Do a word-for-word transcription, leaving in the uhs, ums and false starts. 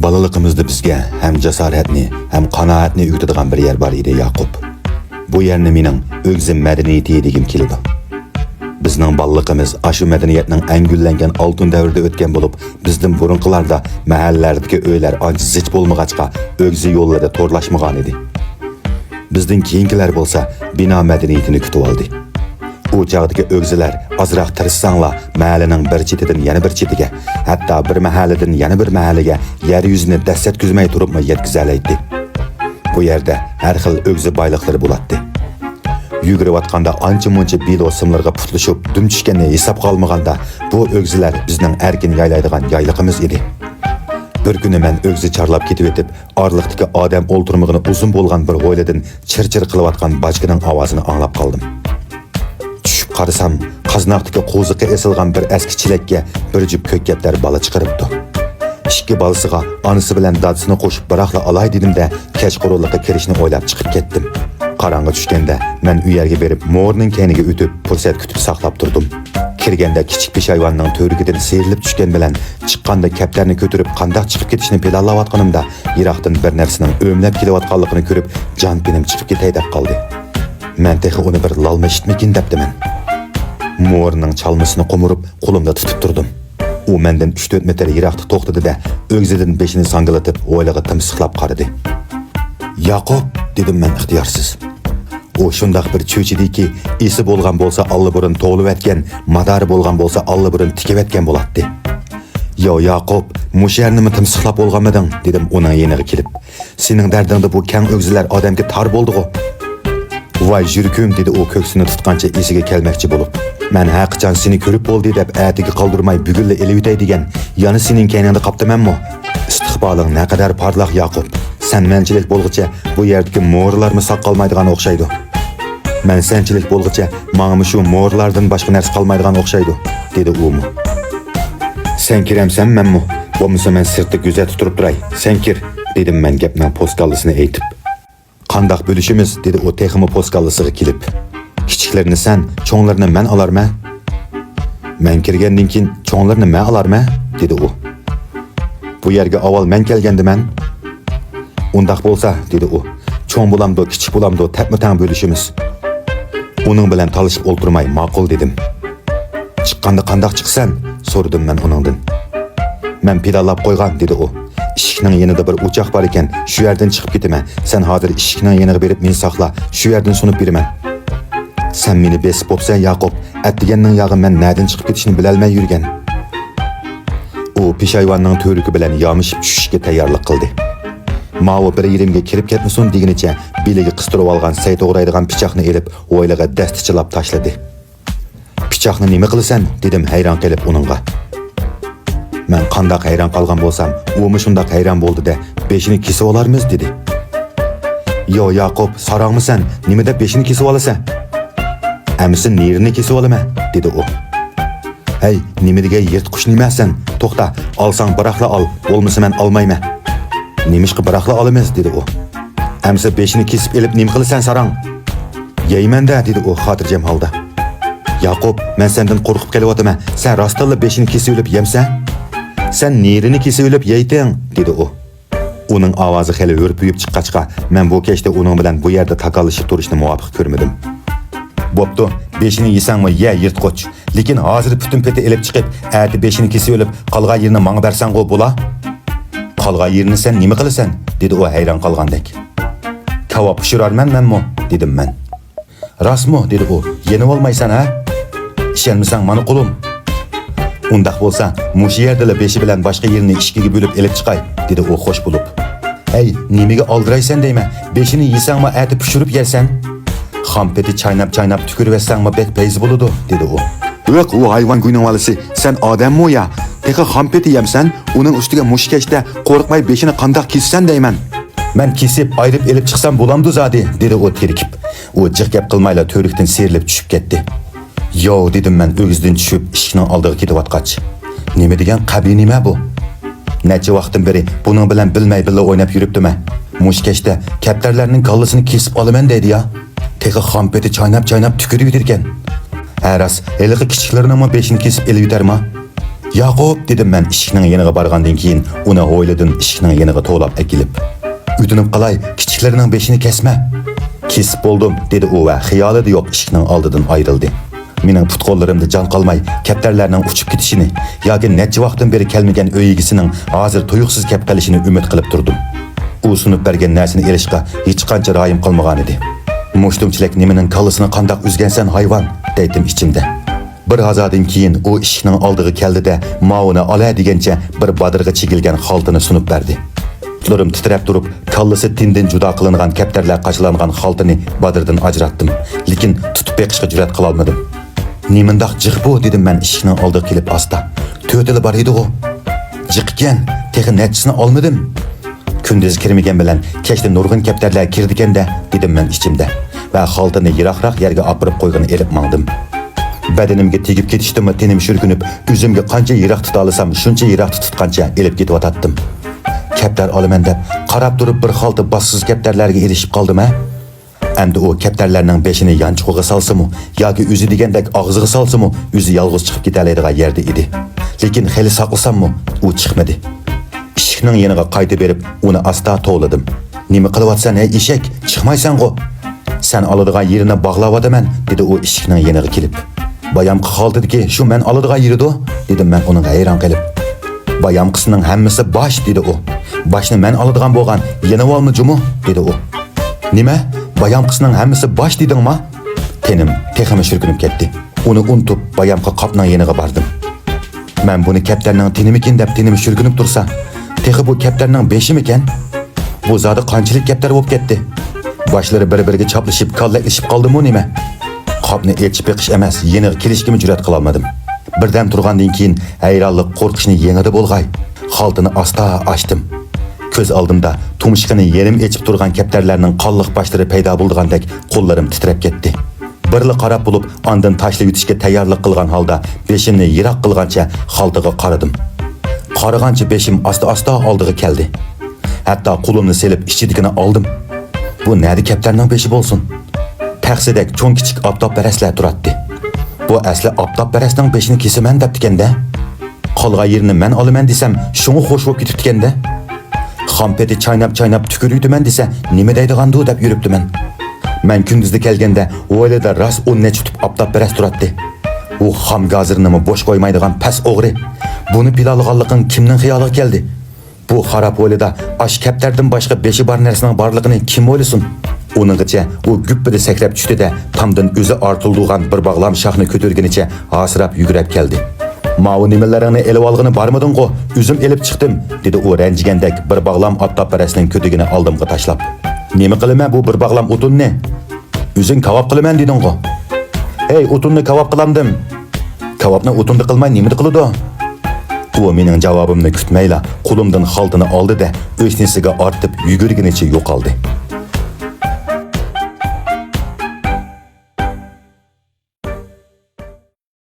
بالىلىقىمىزدا بىزگە ھەم جاسارەتنى، ھەم قانائەتنى ئۆگىتىدىغان بىر يەر بار ئىدى، ياقۇپ. بۇ يەرنى مېنىڭ ئۆگزە مەدەنىيىتى دېگۈم كېلىدۇ. بىزنىڭ بالىلىقىمىز ئاشۇ مەدەنىيەتنىڭ ئەڭ گۈللەنگەن ئالتۇن دەۋرىدە ئۆتكەن بولۇپ، بىزدىن بۇرۇنقىلاردا مەھەللىلەردىكى ئۆيلەر ئانچە زىچ بولمىغاچقا، ئۆگزە يوللىرى تورلاشمىغانىدى. بىزدىن كېيىنكىلەر بولسا بىنا مەدەنىيىتىنى كۈتۈۋالدى. ئۇ چاغدىكى ئۆگزىلەر ئازراق تىرىشساڭلا، مەھەللىنىڭ بىر چېتىدىن يەنە بىر چېتىگە، ھەتتا بىر مەھەللىدىن يەنە بىر مەھەللىگە يەر يۈزىنى دەسسەتكۈزمەي تۇرۇپمۇ يەتكۈزەلەيتتى. بۇ يەردە ھەر خىل ئۆگزە بايلىقلىرى بولاتتى. يۈگۈرۈۋاتقاندا ئانچە-مۇنچە بىلو سىملىرىغا پۇتلىشىپ دۈم چۈشكەننى ھېسابقا ئالمىغاندا، بۇ ئۆگزىلەر بىزنىڭ ئەركىن يايلايدىغان يايلىقىمىز ئىدى. بىر كۈنى مەن ئۆگزە چارلاپ كېتىۋېتىپ، ئارىلىقتىكى ئادەم ئولتۇرمىغىنى ئۇزۇن بولغان بىر ھويلىدىن چىر-چىر قىلىۋاتقان باچكىنىڭ ئاۋازىنى ئاڭلاپ قالدىم. چۈشۈپ قارىسام، قازناقتىكى قوزۇقى ئېسىلغان بىر ئەسكى چېلەككە بىر جۈپ كۆككەپتەر بالا چىقىرىپتۇ. ئىككى بالىسىغا ئانىسى بىلەن دادىسىنى قوشۇپ بىراقلا ئالاي دېدىم-دە، كەچقۇرۇنلۇققا كىرىشنى ئويلاپ چىقىپ كەتتىم. قاراڭغۇ چۈشكەندە مەن ئۇ يەرگە بېرىپ، مورىنىڭ كەينىگە ئۆتۈپ، پۇرسەت كۈتۈپ ساقلاپ تۇردۇم. كىرگەندە كىچىك پېشايۋاننىڭ تۈۋرۈكىدىن سىيرىلىپ چۈشكەن بىلەن، چىققاندا كەپتەرنى كۆتۈرۈپ قانداق چىقىپ كېتىشنى پىلانلاۋاتقىنىمدا، يىراقتىن بىر نەرسىنىڭ ئۆمىلەپ كېلىۋاتقانلىقىنى كۆرۈپ، جان تېنىم چىقىپ كېتەي دەپ قالدى. مەن تېخى ئۇنى بىر لالما ئىتمىكىن دەپتىمەن. مورىنىڭ چالمىسىنى قومۇرۇپ، قولۇمدا تۇتۇپ تۇردۇم. ئۇ مەندىن ئۈچ-تۆت مېتىر يىراقتا توختىدى-دە، ئۆگزىدىن بېشىنى زاڭگىلىتىپ، ھويلىغا تىمسىقلاپ قارىدى. ياقۇپ، دېدىم مەن ئىختىيارسىز. ئۇ شۇنداق بىر چۆچۈدىكى، ئېسى بولغان بولسا ئاللىبۇرۇن توۋلىۋەتكەن، مادارى بولغان بولسا ئاللىبۇرۇن تىكىۋەتكەن بولاتتى. ياۋ ياقۇپ، مۇشۇ يەرنىمۇ تىمسىقلاپ بولغانمىدىڭ؟ دېدىم ئۇنىڭ يېنىغا كېلىپ. سېنىڭ دەردىڭدە بۇ كەڭ ئۆگزىلەر ئادەمگە تار بولدىغۇ. ۋاي يۈرىكىم، دېدى ئۇ كۆكسىنى تۇتقانچە ئېسىگە كەلمەكچى بولۇپ. مەن ھەرقاچان سېنى كۆرۈپ بولدى دەپ ئەتىگە قالدۇرماي بۈگۈنلا ئېلىۋېتەي دېگەن، يەنە سېنىڭ كەينىڭدە قاپتىمەنمۇ؟ ئىستىقبالىڭ نەقەدەر پارلاق ياقۇپ. سەن مەنچىلىك بولغۇچە بۇ يەردىكى مورىلارمۇ ساق قالمايدىغان ئوخشايدۇ. مەن سەنچىلىك بولغۇچە ماڭىمۇ شۇ مورىلاردىن باشقا نەرسە قالمايدىغان ئوخشايدۇ، دېدى ئۇمۇ. سەن كىرەمسەن مەنمۇ؟ بولمىسا مەن سىرتتا گۆزەتتە تۇرۇپ تۇراي. سەن كىر، دېدىم مەن گەپنىڭ پوسكاللىسىنى ئېيتىپ. قانداق بۆلۈشىمىز؟ دېدى ئۇ تېخىمۇ پوسكاللىسىغا كېلىپ. كىچىكلىرىنى سەن، چوڭلىرىنى مەن ئالارمەن. مەن كىرگەندىن كېيىن چوڭلىرىنى مەن ئالارمەن، دېدى ئۇ. بۇ يەرگە ئاۋۋال مەن كەلگەندىمەن. ئۇنداق بولسا، دېدى ئۇ، چوڭ بولامدۇ، كىچىك بولامدۇ، تەپمۇ تەڭ بۆلۈشىمىز. ئۇنىڭ بىلەن تالىشىپ ئولتۇرماي ماقۇل دېدىم. چىققاندا قانداق چىقىسەن؟ سورىدىم مەن ئۇنىڭدىن. مەن پىلانلاپ قويغان، دېدى ئۇ. ئىشىكنىڭ يېنىدا بىر ئوچاق بار ئىكەن، شۇ يەردىن چىقىپ كېتىمەن. سەن ھازىر ئىشىكنىڭ يېنىغا بېرىپ مېنى ساقلا، شۇ يەردىن سۇنۇپ بېرىمەن. سەن مېنى بېسىپ بوپسەن ياقۇپ، ئەتىگەننىڭ ياغى مەن نەدىن چىقىپ كېتىشنى بىلەلمەي يۈرگەن. ئۇ پېشايۋاننىڭ تۈۋرۈكى بىلەن يامىشىپ چۈشۈشكە تەييارلىق قىلدى. ماۋۇ بىر يېرىمگە كىرىپ كەتمىسۇن دېگىنىچە بېلىگە قىستۇرۇۋالغان سەي توغرايدىغان پىچاقنى ئېلىپ ھويلىغا دەستە چىلاپ تاشلىدى. پىچاقنى نېمە قىلىسەن؟ دېدىم ھەيران قېلىپ ئۇنىڭغا. مەن قانداق ھەيران قالغان بولسام، ئۇمۇ شۇنداق ھەيران بولدى-دە، بېشىنى كېسىۋالارمىز دېدى. ياۋ ياقۇپ، ساراڭمۇ سەن؟ نېمە دەپ بېشىنى كېسىۋالىسەن؟ ئەمىسە نېرىنى كېسىۋالىمەن، دېدى ئۇ. ھەي، نېمە دېگەن يىرتقۇچ نېمە سەن؟ توختا، ئالساڭ بىراقلا ئال، بولمىسا مەن ئالمايمەن. نېمىشقا بىراقلا ئالىمىز؟ دېدى ئۇ. ئەمىسە بېشىنى كېسىپ ئېلىپ نېمە قىلىسەن ساراڭ؟ يەيمەن-دە، دېدى ئۇ خاتىرجەم ھالدا. ياقۇپ، مەن سەندىن قورقۇپ قېلىۋاتىمەن، سەن راستتىنلا بېشىنى كېسىۋېلىپ يەمسەن؟ سەن نېرىنى كېسىۋېلىپ يەيتىڭ، دېدى ئۇ. ئۇنىڭ ئاۋازى خېلى ھۆرپىيىپ چىققاچقا، مەن بۇ كەچتە ئۇنىڭ بىلەن بۇ يەردە تاكاللىشىپ تۇرۇشنى مۇۋاپىق كۆرمىدىم. بوپتۇ، بېشىنى يېسەڭمۇ يە، يىرتقۇچ. لېكىن ھازىر پۈتۈن پېتى ئېلىپ چىقىپ، ئەتە بېشىنى كېسىۋېلىپ، قالغان يېرىنى ماڭا بەرسەڭغۇ بولا؟ قالغان يېرىنى سەن نېمە قىلىسەن؟ دېدى ئۇ ھەيران قالغاندەك. كاۋاپ پىشۇرارمەن مەنمۇ، دېدىم مەن. راستمۇ؟ دېدى ئۇ. يېنىۋالمايسەن ھە؟ ئىشەنمىسەڭ مانا قولۇم. ئۇنداق بولسا، مۇشۇ يەردىلا بېشى بىلەن باشقا يېرىنى ئىككىگە بۆلۈپ ئېلىپ چىقاي، دېدى ئۇ خوش بولۇپ. ھەي، نېمىگە ئالدىرايسەن دەيمەن، بېشىنى يېسەڭمۇ ئەتە پىشۇرۇپ يەرسەن. خام پېتى چايناپ-چايناپ تۈكۈرۈۋەتسەڭمۇ بەك پەيزى بولىدۇ، دېدى ئۇ. ياق، ئۇ ھايۋان گۇينىڭ بالىسى، سەن ئادەممۇ يا؟ تېخى خام پېتى يەمسەن، ئۇنىڭ ئۈستىگە مۇشۇ كەچتە قورقماي بېشىنى قانداق كېسىسەن دەيمەن. مەن كېسىپ، ئايرىپ ئېلىپ چىقسام بولامدۇ زادى؟ دېدى ئۇ تېرىكىپ. ئۇ جىق گەپ قىلمايلا تۈۋرۈكتىن سىيرىلىپ چۈشۈپ كەتتى. ياۋ، دېدىم مەن ئۆگزىدىن چۈشۈپ ئىشىكنىڭ ئالدىغا كېتىۋاتقاچ. نېمە دېگەن قەبىھ نېمە بۇ؟ نەچچە ۋاقىتتىن بېرى بۇنىڭ بىلەن بىلمەي بىللە ئويناپ يۈرۈپتىمەن. مۇشۇ كەچتە كەپتەرلەرنىڭ كاللىسىنى كېسىپ ئالىمەن دەيدۇ يا. تېخى خام پېتى چايناپ-چايناپ تۈكۈرۈۋېتىدىكەن. ھە راست، ھېلىقى كىچىكلىرىنىڭمۇ بېشىنى كېسىپ ئېلىۋېتەرما؟ «ياقۇپ!» دېدىم مەن ئىشىكنىڭ يېنىغا بارغاندىن كېيىن ئۇنى ھويلىدىن ئىشىكنىڭ يېنىغا توۋلاپ ئەكېلىپ. «ئۆتۈنۈپ قالاي، كىچىكلىرىنىڭ بېشىنى كەسمە.» «كېسىپ بولدۇم» دېدى ئۇ ۋە خىيالىدا يوق ئىشىكنىڭ ئالدىدىن ئايرىلدى. مېنىڭ پۇت-قوللىرىمدا جان قالماي، كەپتەرلەرنىڭ ئۇچۇپ كېتىشىنى ياكى نەچچە ۋاقىتتىن بېرى كەلمىگەن ئۆي ئىگىسىنىڭ ھازىر تۇيۇقسىز كەپ قېلىشىنى ئۈمىد قىلىپ تۇردۇم. ئۇ سۇنۇپ بەرگەن نەرسىنى ئېلىشقا ھېچقانچە رايىم قىلمىغانىدى. «مۇشتۇمچىلەك نېمىنىڭ كاللىسىنى قانداق ئۈزگەنسەن، ھايۋان؟» دەيتتىم ئىچىمدە. بىر ھازادىن كېيىن ئۇ ئىشىكنىڭ ئالدىغا كەلدى-دە، ماۋۇنى ئالە دېگەنچە بىر بادىرىغا چىگىلگەن خالتىنى سۇنۇپ بەردى. پۇتلىرىم تىترەپ تۇرۇپ، كاللىسى تېنىدىن جۇدا قىلىنغان كەپتەرلەر قاچىلانغان خالتىنى بادىردىن ئاجراتتىم. لېكىن تۇتۇپ بېقىشقا جۈرئەت قىلالمىدىم. «نېمانداق جىق بۇ؟» دېدىم مەن ئىشىكنىڭ ئالدىغا كېلىپ ئاستا. «تۆتىلا بار ئىدىغۇ.» «جىق ئىكەن، تېخى نەچچىسىنى ئالمىدىم.» «كۈندۈز كىرمىگەن بىلەن كەچتە نۇرغۇن كەپتەرلەر كىرىدىكەن-دە» دېدىم مەن ئىچىمدە ۋە خالتىنى يىراقراق يەرگە ئاپىرىپ قويغىنى ئېلىپ ماڭدىم. بەدىنىمگە تېگىپ كېتىشتىنمۇ تېنىم شۈركۈنۈپ، ئۆزۈمگە قانچە يىراقتا تۇتالىسام، شۇنچە يىراقتا تۇتقانچە ئېلىپ كېتىۋاتاتتىم. كەپتەر ئالىمەن دەپ، قاراپ تۇرۇپ بىر خالتا باسقۇسىز كەپتەرلەرگە ئېرىشىپ قالدىم-ھە؟ ئەمدى ئۇ كەپتەرلەرنىڭ بېشىنى يانچۇقىغا سالسىمۇ ياكى ئۆزى دېگەندەك ئاغزىغا سالسىمۇ، ئۆزى يالغۇز چىقىپ كېتەلەيدىغان يەردە ئىدى. لېكىن خېلى ساقلىساممۇ، ئۇ چىقمىدى. ئىشىكنىڭ يېنىغا قايتا بېرىپ، ئۇنى ئاستا توۋلىدىم. «نېمە قىلىۋاتىسەن، ھەي ئېشەك؟ چىقمايسەنغۇ!» «سەن ئالىدىغان يېرىنى باغلاۋاتىمەن»، دېدى ئۇ ئىشىكنىڭ يېنىغا كېلىپ. «بايامقى خالتىدىكى شۇ مەن ئالىدىغان يېرىدۇ؟» دېدىم مەن ئۇنىڭغا ھەيران قېلىپ. «بايامقىسىنىڭ ھەممىسى باش»، دېدى ئۇ. «باشنى مەن ئالىدىغان بولغان، يېنىۋالما جۇمۇ»، دېدى ئۇ. «نېمە؟ بايامقىسىنىڭ ھەممىسى باش دېدىڭما؟» تېنىم تېخىمۇ شۈركۈنۈپ كەتتى. ئۇنى ئۇنتۇپ، بايامقى قاپنىڭ يېنىغا باردىم. مەن بۇنى كەپتەرنىڭ تېنىمىكىن دەپ تېنىم شۈركۈنۈپ تۇرسا، تېخى بۇ كەپتەرنىڭ بېشىمىكەن؟ بۇ زادى قانچىلىك كەپتەر بولۇپ كەتتى؟ باشلىرى بىر-بىرىگە چاپلىشىپ، كاللەكلىشىپ قالدىمۇ نېمە؟ قاپنى ئېچىپ بېقىش ئەمەس، يېنىغا كېلىشكىمۇ جۈرئەت قىلالمىدىم. بىردەم تۇرغاندىن كېيىن ھەيرانلىق، قورقۇشنى يېڭىدى بولغاي، خالتىنى ئاستا ئاچتىم. كۆز ئالدىمدا تۇمشۇقىنى يېرىم ئېچىپ تۇرغان كەپتەرلەرنىڭ قانلىق باشلىرى پەيدا بولىدىغاندەك قوللىرىم تىترەپ كەتتى. بىرلا قاراپ بولۇپ، ئاندىن تاشلىۋېتىشكە تەييارلىق قىلغان ھالدا بېشىمنى يىراق قىلغانچە خالتىغا قارىدىم. قارىغانچە بېشىم ئاستا-ئاستا ئالدىغا كەلدى. ھەتتا قولۇمنى سېلىپ ئىچىدىكىنى ئالدىم. بۇ نەدە كەپتەرنىڭ بېشى بولسۇن؟ تەخسىدەك چوڭ-كىچىك ئاپتاپپەرەسلەر تۇراتتى. بۇ ئەسلى ئاپتاپپەرەسنىڭ بېشىنى كېسىمەن دەپتىكەن-دە. قالغان يېرىنى مەن ئالىمەن دېسەم، شۇڭا خوش بولۇپ كېتىپتىكەن-دە. خام پېتى چايناپ-چايناپ تۈكۈرۈۋېتىمەن دېسە، نېمە دەيدىغاندۇ دەپ يۈرۈپتىمەن. مەن كۈندۈزدە كەلگەندە، ھويلىدا راست ئون نەچچە تۈپ ئاپتاپپەرەس تۇراتتى. ئۇ خام گازىرنىمۇ بوش قويمايدىغان پەس ئوغرى. بۇنى پىلانلىغانلىقىڭ كىمنىڭ خىيالىغا كەلدى؟ بۇ خاراب ھويلىدا ئاشۇ كەپتەردىن باشقا بېشى بار نەرسىنىڭ بارلىقىنى كىم ئويلىسۇن؟ ئۇنىڭغىچە ئۇ گۈپپىدە سەكرەپ چۈشتى-دە، تامدىن ئۆزى ئارتىلدۇرغان بىر باغلام شاخنى كۆتۈرگىنىچە ھاسىراپ يۈگۈرۈپ كەلدى. ماۋۇ نېمىلىرىڭنى ئېلىۋالغىلى بارمىدىڭغۇ؟ ئۆزۈم ئېلىپ چىقتىم، دېدى ئۇ رەنجىگەندەك بىر باغلام ئاپتاپپەرەسنىڭ كۆتىكىنى ئالدىمغا تاشلاپ. نېمە قىلىمەن بۇ بىر باغلام ئوتۇننى؟ ئۆزۈڭ كاۋاپ قىلىمەن دېدىڭغۇ؟ ھەي، ئوتۇننى كاۋاپ قىلامدىم. كاۋاپنى ئوتۇندا قىلماي نېمىدە قىلىدۇ؟ ئۇ مېنىڭ جاۋابىمنى كۈتمەيلا، قولۇمدىن خالتىنى ئالدى-دە، ئۆشنىسىگە ئارتىپ يۈگۈرگىنىچە يوقالدى.